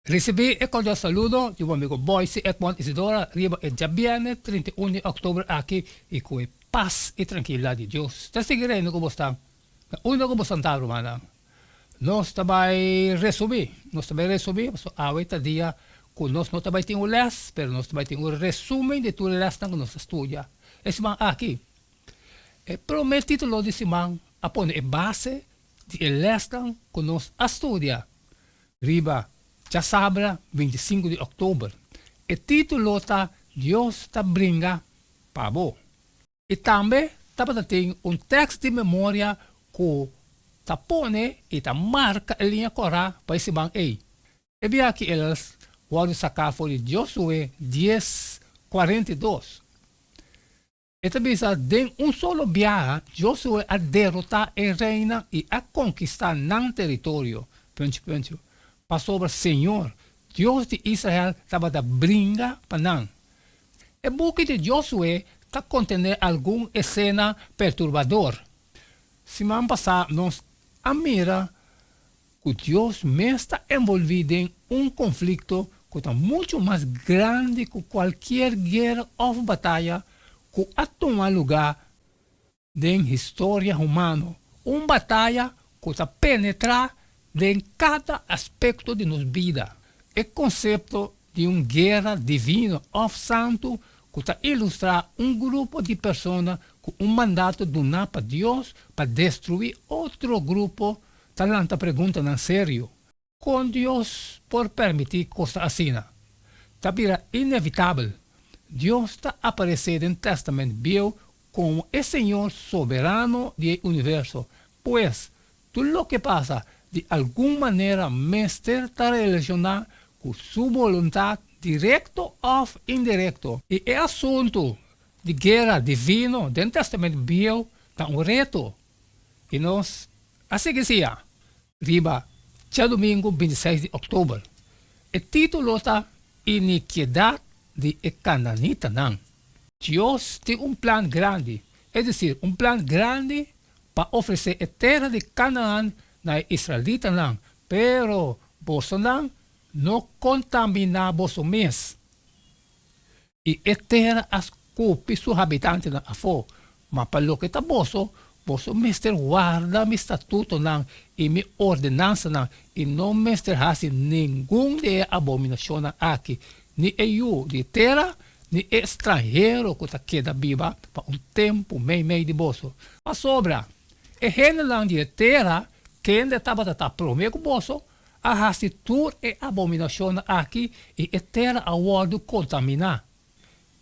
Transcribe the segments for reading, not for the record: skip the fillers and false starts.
Risibí e kordial saludo di bo amigo Boyce Edmond Isidora riba e djabièrnè 31 di òktober aki i ku e pas i trankilidat di Dios ta sigui reina ku bo sta na unda ku bo santá rumannan. Nos ta bai resumí, nos ta bai resumí pasobra awe ta dia ku nos no ta bai tin un lès pero nos ta bai tin un resumen di tur e lèsnan ku nos a studia e siman aki. E promé título di siman a pone e base di e lèsnan ku nos a studia riba djasabra 25 di òktober. E título ta Dios ta bringa pa bo. I tambe tabata tin un tèks di memoria ku ta pone i ta marka e liña kòrá pa e siman ei. E bia aki el a wòrdu saká for di Josué 10, 42. E ta bisa, Den un solo biaha Josué a derotá e reinan i a konkistá nan teritorio, punchi punchi, pasobra señor, Dios di Israel, tabata bringa pa nan. E buki di Josué ta kontené algun esena perturbador. Siman pasá nos a mira ku Dios mes ta envolví den un konflikto ku ta muchu mas grandi ku kualkier guera òf bataya ku a tuma lugá den historia humano, un bataya ku ta penetrá den kada aspekto di nos bida. E konsepto di un guera divino òf santu ku ta ilustrá un grupo di persona ku un mandato duná pa Dios pa destruí otro grupo ta lanta preguntanan serio. Kon Dios por permití kosnan asina? Ta bira inevitabel. Dios ta aparesé den Tèstamènt Bieu komo e Señor soberano di e universo. Pues, tur loke pasa di algun manera mester ta relashoná ku su boluntat direkto òf indirekto. I e asuntu di guera divino den Tèstamènt Bieu ta un reto. I nos a sigui siña riba djadumingu 26 di òktober. E título ta Inikiedat di e Kananitanan. Dios tin un plan grandi, es desir, un plan grandi pa ofresé e tera di Kanaan na e israelitanan, pero bosonan no kontaminá boso mes. I e tera a skupi su habitantenan afó. Ma pa loke ta boso, boso mester warda mi statutonan i mi ordenansanan i no mester hasi ningun di e abominashonnan aki, ni e yu di e tera ni e stranhero ku ta keda biba pa un tempu meimei di boso. Pasobra e hendenan di e tera kende tabata ta promé ku boso a hasi tur e abominashonnan aki i e tera a wòrdu kontaminá.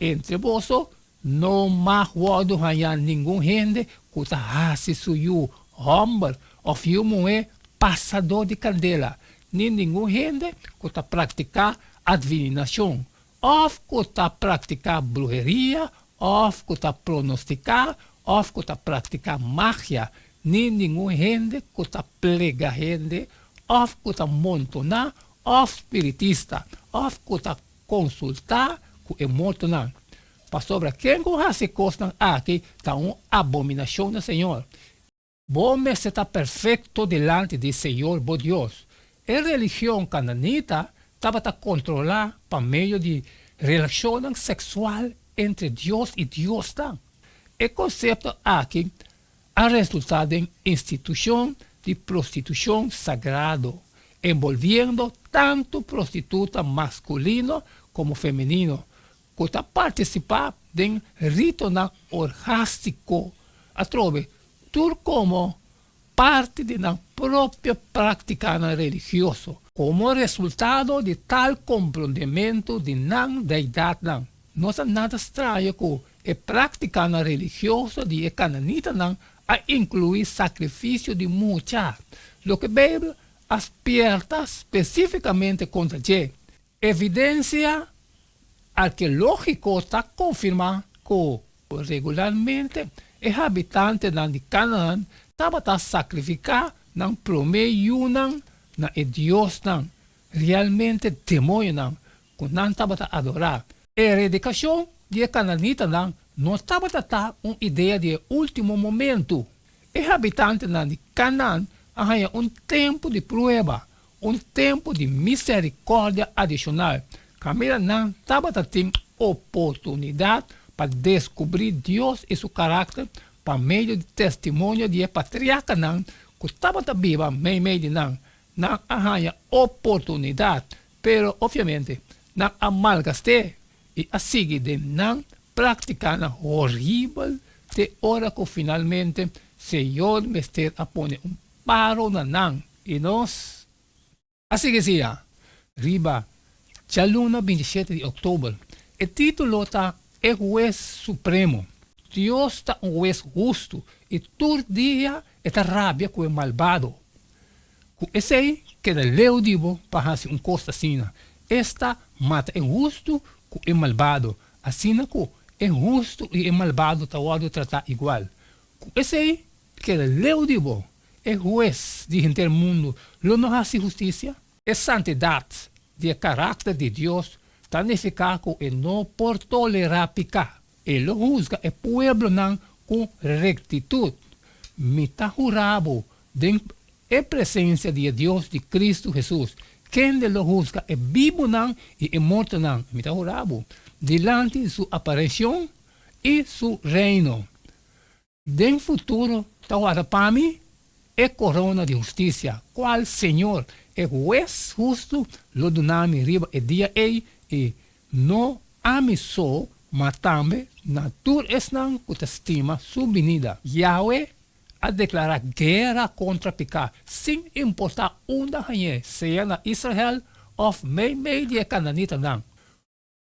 Entre boso no mag wòrdu hañá ningun hende ku ta hasi su yu hòmber òf yu muhé pasadó di kandela, ni ningun hende ku ta praktiká advininashon òf ku ta praktiká bruheria òf ku ta pronostiká òf ku ta praktiká magia, ni ningun hende ku ta plega hende òf ku ta montoná òf spiritista òf ku ta konsultá ku e mortonan. Pasobra ken ku hasi e kosnan aki ta un abominashon na Señor. Bo mester ta perfekto dilanti di Señor bo Dios. E religion kananita tabata kontrolá pa medio di relashonnan seksual entre dios i diosnan. E konsepto aki a resultá den institushon di prostitushon sagrado, enbolviendo tantu prostituta maskulino komo femenino, ku ta partisipá den ritonan orgástiko atrobe, tur komo parti di nan propio práktikanan religioso. Komo resultado di tal komprondementu di nan deidatnan, no ta nada straño ku e práktikanan religioso di e kananitanan a inkluí sakrifisio di mucha, loke Beibel a spièrta spesífikamente kontra dje. Evidensia arkeológiko ta konfirmá ku regularmente e habitantenan di Kanaan tabata sakrifiká nan promé yunan na e diosnan, realmente demoñonan, ku nan tabata adorá. E eradikashon di e kananitanan no tabata ta un idea di e último momentu. E habitantenan di Kanaan a haña un tempu di prueba. Un tempu di miserikòrdia adishonal, kaminda nan tabata tin oportunidat pa deskubrí Dios i su karakter pa medio di testimonio di e patriarkanan ku tabata biba meimei di nan. Nan a haña oportunidat, pero opviamente nan a malgast'é i a sigui den nan práktikanan horibel te ora ku finalmente Señor mester a pone un paro na nan. I nos a sigui sia riba djaluna 27 di òktober. E título ta E Hues Supremo. Dios ta un hues hustu i tur dia e ta rabia ku e malbado. Ku esei keda leu di bo pa hasi un kos asina, esta mata e hustu ku e malbado, asina ku e hustu i e malbado ta wòrdu tratá igual. Ku esei keda leu di bo, e Hues di henter mundu lo no hasi hustisia? E santidat di e karakter di Dios ta nifiká ku e no por tolerá piká. E lo husga e pueblonan ku rektitut. Mi ta hurá bo den e presensia di e Dios di Kristu Hesus, kende lo husga e bibunan i e mortonan, mi ta hurá bo, dilanti di su apareshon i su reino. Den futuro ta warda pa mi e korona di hustisia, kual Señor, e Hues hustu, lo duna mi riba e dia ei, i no ami so, ma tambe na tur esnan ku ta stima su binida. Yahweh a deklará guera kontra piká, sin importá unda hañ'é, sea na Israel òf meimei di e kananitanan.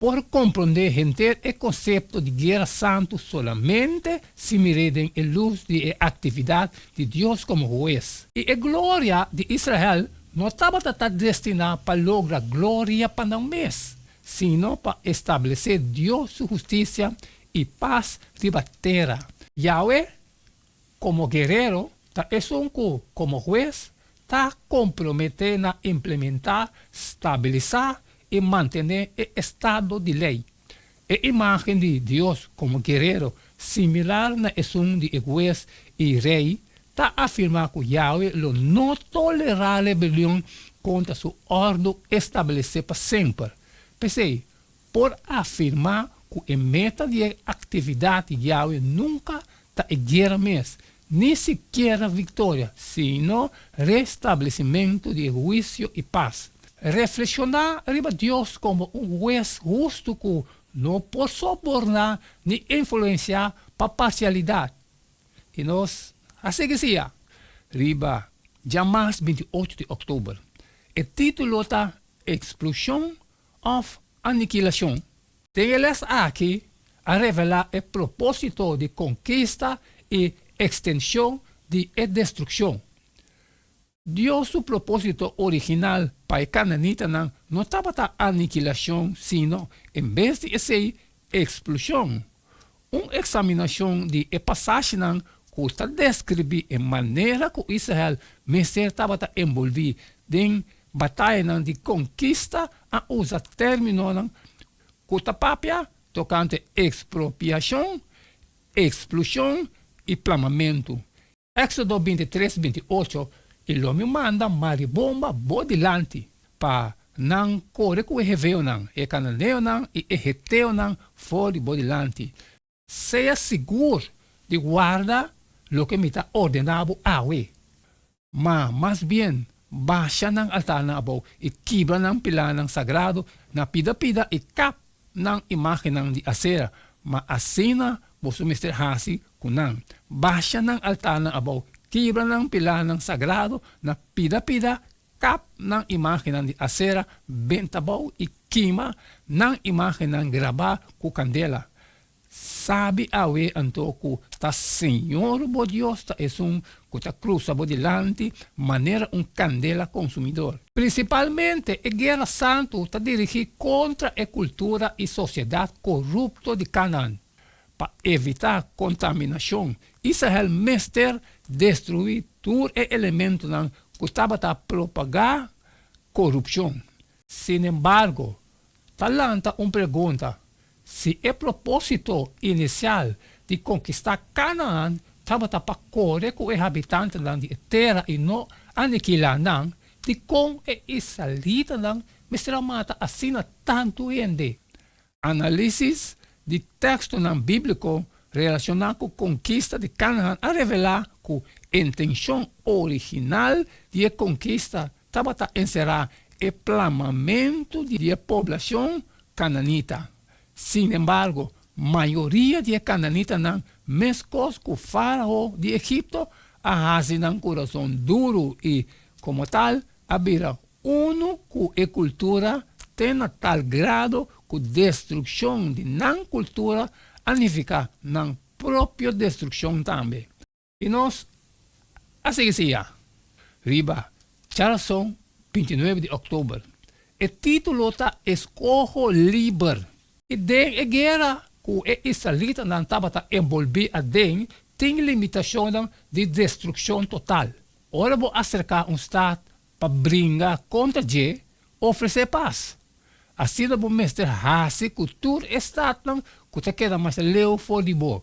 Por komprondé henter e konsepto di guera santu solamente si mir'é den e lus di e aktividat di Dios komo Hues. I e gloria di Israel no tabata ta destiná pa logra gloria pa nan mes, sino pa establesé Dios su hustisia i pas riba tera. Yahweh, komo guerero, ta esun ku, komo Hues, ta komprometé na implementá, stabilisá i mantené e estado di lei. E imágen di Dios komo guerero, similar na esun di e hues i rei, ta afirmá ku Yahweh lo no tolerá rebelion kontra su òrdu establesé pa semper. P'esei, por afirmá ku e meta di e aktividat di Yahweh nunka ta e guera mes, ni sikiera viktoria, sino restablesimentu di e huisio i pas. Reflekshoná riba Dios komo un Hues hustu ku no por soborná ni influensiá pa parsialidat. I nos a sigui sia riba djamas 28 di òktober. E título ta Eksplushon òf Anikilashon. Den e lès aki a revelá e propósito di konkista i ekstenshon di e destrukshon. Dios su propósito original pa e kananitanan no tabata anikilashon sino, en bes di esei, eksplushon. Un eksaminashon di e pasashinan ku ta deskribí e manera ku Israel mester tabata enbolbí den batayanan di konkista a usa términonan ku ta papia tokante ekspropiashon, eksplushon i plamamentu. Éksodo 23, 28 I lo mi manda maribomba bo dilanti, pa nan kore ku e heveonan, e kananeonan i e heteonan for di bo dilanti. Sea sigur di warda loke mi ta ordená bo awe. Ma mas bien, basha nan altarnan abou i kibra nan pilánan sagrado na pida pida i kap nan imágennan di Asera, ma asina boso mester hasi ku nan, basha nan altarnan abou, kibra nan pilánan sagrado na pida pida, kap nan imágennan di Asera benta abou i kima nan imágennan grabá ku kandela. Sabi awe anto ku ta Señor bo Dios ta esun ku ta krusa bo dilanti manera un kandela konsumidor. Prinsipalmente e guera santu ta dirigí kontra e kultura i sosiedat korupto di Kanaan. Pa evitá kontaminashon, Israel mester destruí tur e elementonan ku tabata propagá korupshon. Sinembargo, ta lanta un pregunta, Si e propósito inisial di konkistá Kanaan tabata pa kore ku e habitantenan di e tera i no anikilá nan, Dikon e israelitanan mester a mata asina tantu hende? Análisis di tekstonan bíbliko relashoná ku konkista di Kanahan a revelá ku intenshon original di e konkista tabata enserá e plamamentu di e poblashon kananita. Sin embargo, mayoria di e kananitanan, meskos ku Fárao di Egipto, a hasi nan kurason duru i, komo tal, a bira unu ku e kultura te na tal grado ku destrukshon di nan kultura a nifiká nan propio destrukshon tambe. I nos a sigui siña riba djarason 29 di òktober. E título ta Eskoho Liber. I den e guera ku e israelitanan tabata enbolbí aden tin limitashonnan di destrukshon total. Ora bo aserká un stat pa bringa kontra dje, ofresé pas. Asina bo mester hasi ku tur e statnan ku ta keda mas leu for di bo,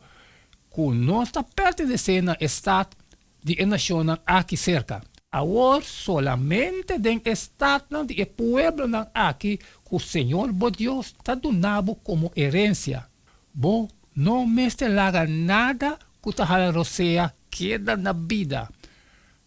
ku no ta pertenesé na e stat di e nashonnan aki serka. Awor solamente den e statnan di e pueblonan aki ku señor bo Dios ta duna bo komo herensia, bo no mester laga nada ku ta hala rosea keda na bida,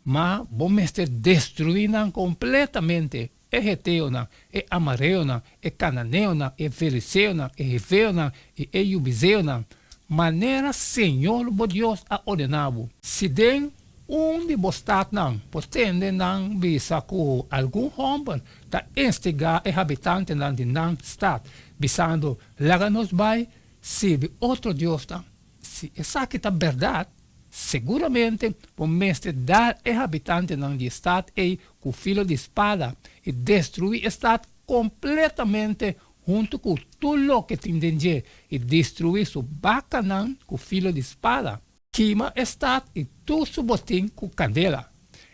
ma bo mester destruí nan kompletamente, e heteonan, e amareonan, e kananeonan, e feriseonan, e heveonan i e yubiseonan, manera señor bo Dios a ordená bo. Si den un di bo statnan bo tende nan bisa ku algun hòmber ta instigá e habitantenan di nan stat, bisando, Laga nos bai sirbi otro diosnan, si esaki ta bèrdat, Seguramente bo mester dal e habitantenan di e stat ei ku filo di spada i destruí e stat kompletamente huntu ku tur loke tin den dje i destruí su bakanan ku filo di spada. Kima e stat i tur su botin ku kandela,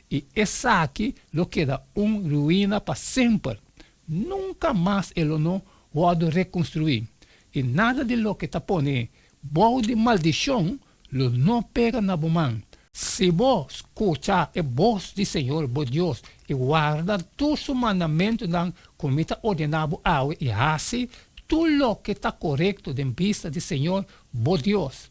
i esaki lo keda un ruina pa semper. Nunka mas e lo no wòrdu rekonstruí, i nada di loke ta pone bou di maldishon lo no pega na bo man. Si bo skucha e bos di señor bo Dios i warda tur su mandamentunan ku mi ta ordená bo awe i hasi tur loke ta korekto den bista di señor bo Dios.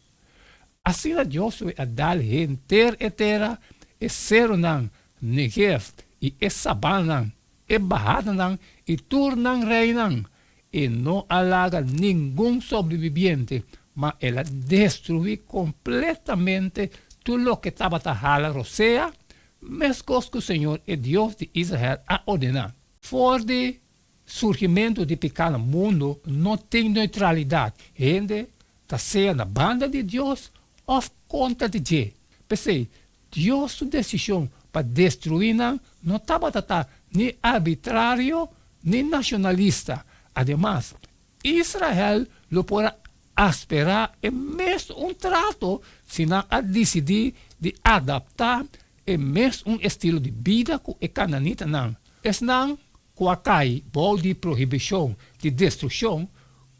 Asina Josue a dal henter e tera, e serunan, Negev i e sabananan, e bahadanan i tur nan reinan, E no a laga ningun sobrebibiente, ma el a destruí kompletamente tur loke tabata hala rosea, meskos ku señor e Dios di Israel a ordená. For di surgimentu di piká na mundu no tin neutralidat, hende ta sea na banda di Dios òf kontra di dje. P'esei, Dios su desishon pa destruí nan no tabata ta ni arbitrario ni nashonalista. Ademas, Israel lo por a asperá e mes un trato si nan a disidí di adaptá e mes un estilo di bida ku e kananitanan. Esnan ku a kai bou di prohibishon di destrukshon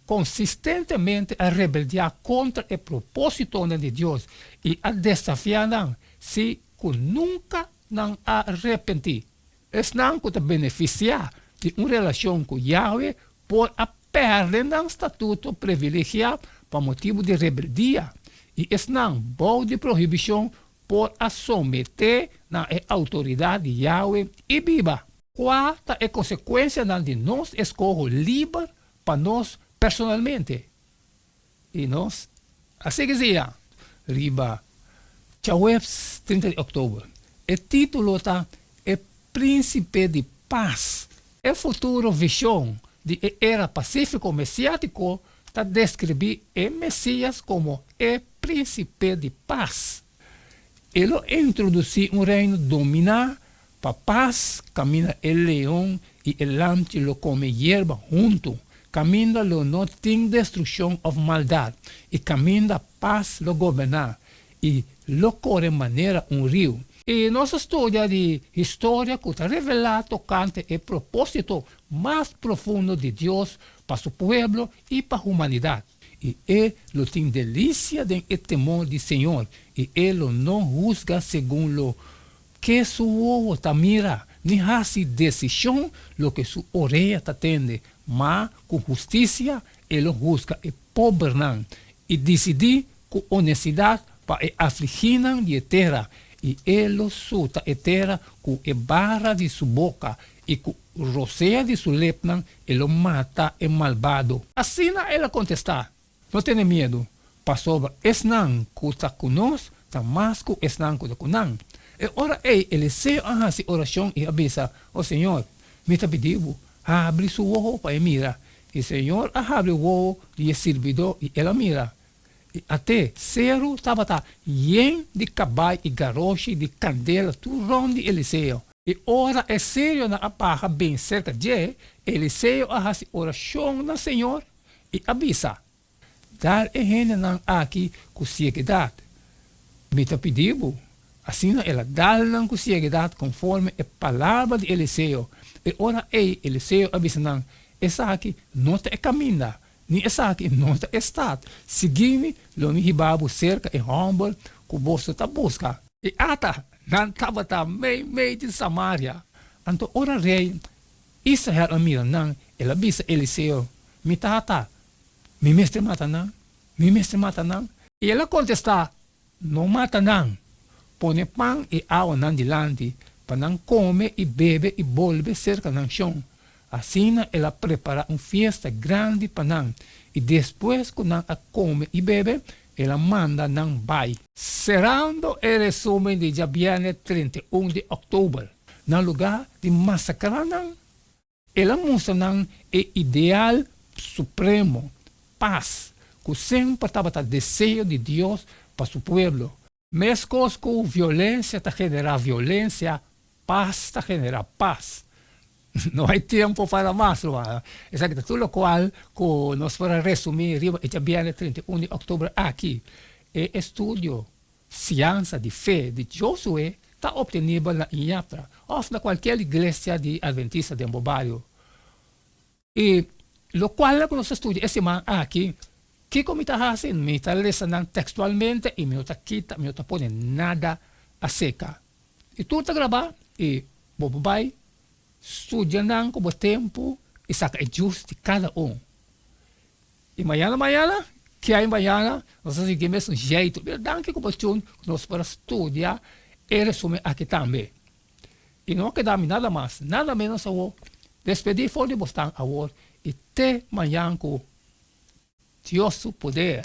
konsistentemente a rebeldiá kontra e propósitonan di Dios i a desafiá nan, sí, ku nunka nan a repentí. Esnan ku ta benefisiá di un relashon ku Yahweh por a pèrdè nan statuto privilegiá pa motibu di rebeldia, i esnan bou di prohibishon por a someté na e outoridat di Yahweh i biba. Kua ta e konsekuensianan di nos eskoho liber pa nos personalmente? I nos a sigui siña riba djaweps 30 di òktober. E título ta E Prínsipe di Pas. E futuro vishon di e era pasífiko mesiátiko ta deskribí e Mesías komo e Prínsipe di Pas. E lo introdusí un reino dominá pa pas kaminda e leon i e lamchi lo kome yerba huntu, kaminda lo no tin destrukshon òf maldat, i kaminda pas lo goberná i lo kore manera un riu. I nos a studia di historia ku ta revelá tokante e propósito mas profundo di Dios pa su pueblo i pa humanidat. I e lo tin delisia den e temor di Señor, i e lo no husga segun lo ke su wowo ta mira, ni hasi desishon loke su orea ta tende, ma ku hustisia e lo husga e pobernan i disidí ku onestidat pa e afligínan di e tera, i e lo suta e tera ku e bara di su boka, i ku rosea di su lepnan e lo mata e malbado. Asina el a kontestá, No tene miedu, pasobra esnan ku ta ku nos ta mas ku esnan ku ta ku nan. E ora ei Eliseo a hasi orashon i a bisa, O Señor, mi ta pidi bo, habri su wowo pa e mira. I Señor a habri wowo di e sirbidó i el a mira. I at'é seru tabata yen di kabai i garoshi di kandela tur rònt di Eliseo. I ora e sirionan a baha bin serka dje, Eliseo a hasi orashon na Señor i a bisa, Dal e hendenan aki ku sieguedat, mi ta pidi bo. Asina el a dal nan ku sieguedat konforme e palabra di Eliseo. E ora ei Eliseo a bisa nan, Esaki no ta e kaminda, ni esaki no ta e stat. Sigui mi, lo mi hiba bo serka e hòmber ku boso ta buska. I ata, nan tabata meimei di Samaria. Anto ora rei Israel a mira nan, el a bisa Eliseo, Mi tata, mi mester mata nan? Mi mester mata nan? I el a kontestá, No mata nan. Pone pan i awa nan dilanti, pa nan kome i bebe i bolbe serka nan shon. Asina el a prepará un fiesta grandi pa nan, i despues ku nan a kome i bebe, el a manda nan bai. Serando e resumen di djabièrnè 31 di òktober, na lugá di masakrá nan, el a mustra nan e ideal supremo, pas, ku semper tabata deseo di Dios pa su pueblo. Meskos ku violensia ta generá violensia, pas ta generá pas. No hay tiempo para mas, rumannan. Esaki ta tur lokual ku nos por a resumí riba e djabièrnè 31 di òktober aki. E estudio Siansa di fe di Josué ta obtenibel na Iñaptra òf na kualkier iglesia di Adventista den bo bario. I lokual ku nos ta studia e siman aki, kiko mi ta hasi? Mi ta lesa nan tekstualmente i mi no ta kita, mi no ta pone nada aseka. I tur ta grabá i bo por bai studia nan ku bo tempu i saka e djus di kada un. I mañana mañana, ke ai mañana, nos a sigui mesun jeitu. Pero danki ku bo tune ku nos por a studia e resumen aki tambe. I no a keda mi nada mas, nada menos awor, despedí for di bosnan awor i te mañan ku Dios su poder.